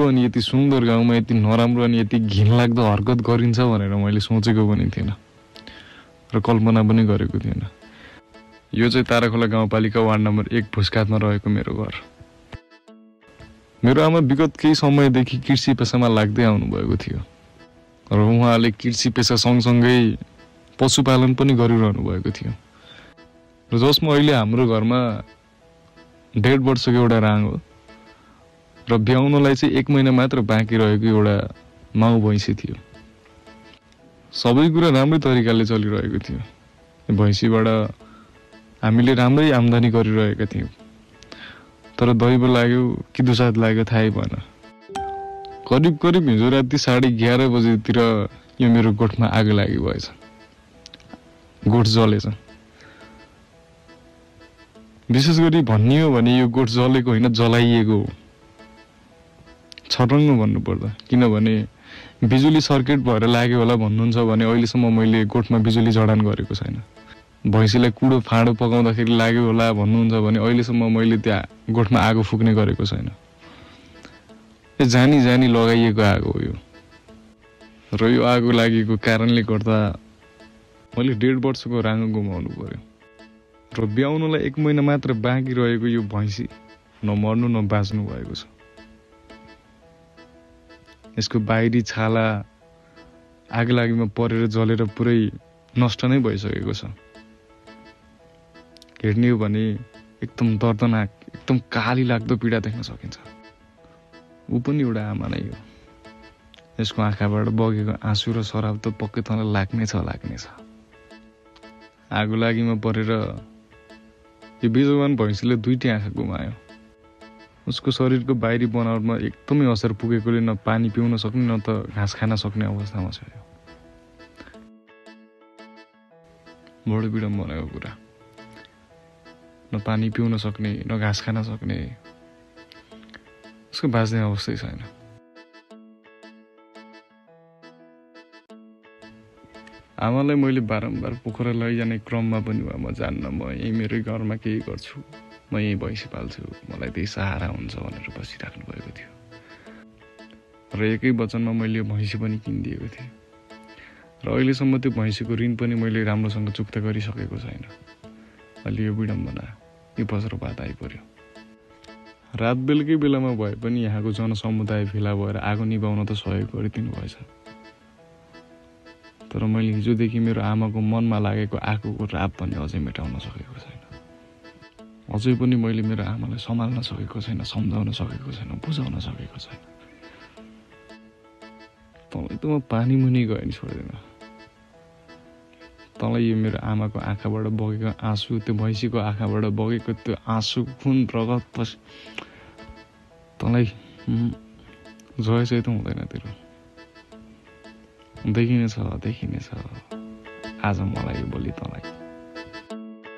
अनि यति सुन्दर गाउँमा यति नराम्रो अनि यति घिनलाग्दो हरकत गरिन्छ भनेर मैले सोचेको पनि थिएन र कल्पना पनि गरेको थिएन। यो चाहिँ ताराखोला गाउँपालिका वार्ड नम्बर 1 भुसकातमा रहेको मेरो घर। मेरो आमा विगत केही समयदेखि कृषि पेसामा लाग्दै आउनुभएको थियो र उहाँले कृषि पेसा सँगसँगै पशुपालन पनि गरिरहनु भएको थियो र जसमा अहिले हाम्रो घरमा 1.5 वर्षको एउटा राङ हो र ब्याउनलाई चाहिँ 1 महिना मात्र बाँकी रहेको एउटा माउ भैँसी थियो। सबै कुरा राम्रै तरिकाले चलिरहेको थियो। भैँसीबाट हामीले राम्रै आम्दानी गरिरहेका थियौँ, तर दैव लाग्यो कि दुसाद लाग्यो थाहै भएन। करिब हिजो राति 11:30 बजेतिर यो मेरो गोठमा आगो लागि भएछ। गोठ जलेछ। विशेष गरी भन्ने हो भने यो गोठ जलेको होइन, जलाइएको हो। छटङ्ग भन्नुपर्दा, किनभने बिजुली सर्किट भएर लाग्यो होला भन्नुहुन्छ भने अहिलेसम्म मैले गोठमा बिजुली जडान गरेको छैन। भैँसीलाई कुडो फाँडो पकाउँदाखेरि लाग्यो होला भन्नुहुन्छ भने अहिलेसम्म मैले त्यहाँ गोठमा आगो फुक्ने गरेको छैन। जानी लगाइएको आगो हो यो। र यो आगो लागेको कारणले गर्दा मैले 1.5 वर्षको राँगो गुमाउनु पर्यो र ब्याउनलाई 1 महिना मात्र बाँकी रहेको यो भैँसी न मर्नु न बाँच्नु भएको छ। यसको बाहिरी छाला आगलागीमा परेर जलेर पुरै नष्ट नै भइसकेको छ। हेर्ने हो भने एकदम दर्दनाक, एकदम काली लाग्दो पीडा देख्न सकिन्छ। ऊ पनि एउटा आमा नै हो। यसको आँखाबाट बगेको आँसु र सराब त पक्कै तँलाई लाग्नेछ। आगो लागिमा परेर यो बिजवान भैँसीले 2टी आँखा गुमायो। उसको शरीरको बाहिरी बनावटमा एकदमै असर पुगेकोले न पानी पिउन सक्ने न त घाँस खान सक्ने अवस्थामा छ। बडो विडम्बनाको कुरा। न पानी पिउन सक्ने, न घाँस खान सक्ने, उसको बाँच्ने अवस्थै छैन। आमालाई मैले बारम्बार पोखरा लैजाने क्रममा पनि म जान्न, म यहीँ मेरै घरमा केही गर्छु, म यहीँ भैँसी पाल्छु, मलाई त्यही सहारा हुन्छ भनेर बसिराख्नु भएको थियो। र एकै वचनमा मैले यो भैँसी पनि किनिदिएको थिएँ र अहिलेसम्म त्यो भैँसीको ऋण पनि मैले राम्रोसँग चुक्ता गरिसकेको छैन। अहिले यो विडम्बना, यो वज्रपात आइपर्यो। रात बेलुकै बेलामा भए पनि यहाँको जनसमुदाय भेला भएर आगो निभाउन त सहयोग गरिदिनु भएछ, तर मैले हिजोदेखि मेरो आमाको मनमा लागेको आगोको राप पनि अझै मेटाउन सकेको छैन। अझै पनि मैले मेरो आमालाई सम्हाल्न सकेको छैन, सम्झाउन सकेको छैन, बुझाउन सकेको छैन। तँलाई त म पानी मुनि गयो नि छोड्दैन। तँलाई यो मेरो आमाको आँखाबाट बगेको आँसु, त्यो भैँसीको आँखाबाट बगेको त्यो आँसु, खुन, रगत पछि तँलाई जय चाहिँ त हुँदैन तेरो। देखिनेछ आज मलाई, भोलि तँलाई।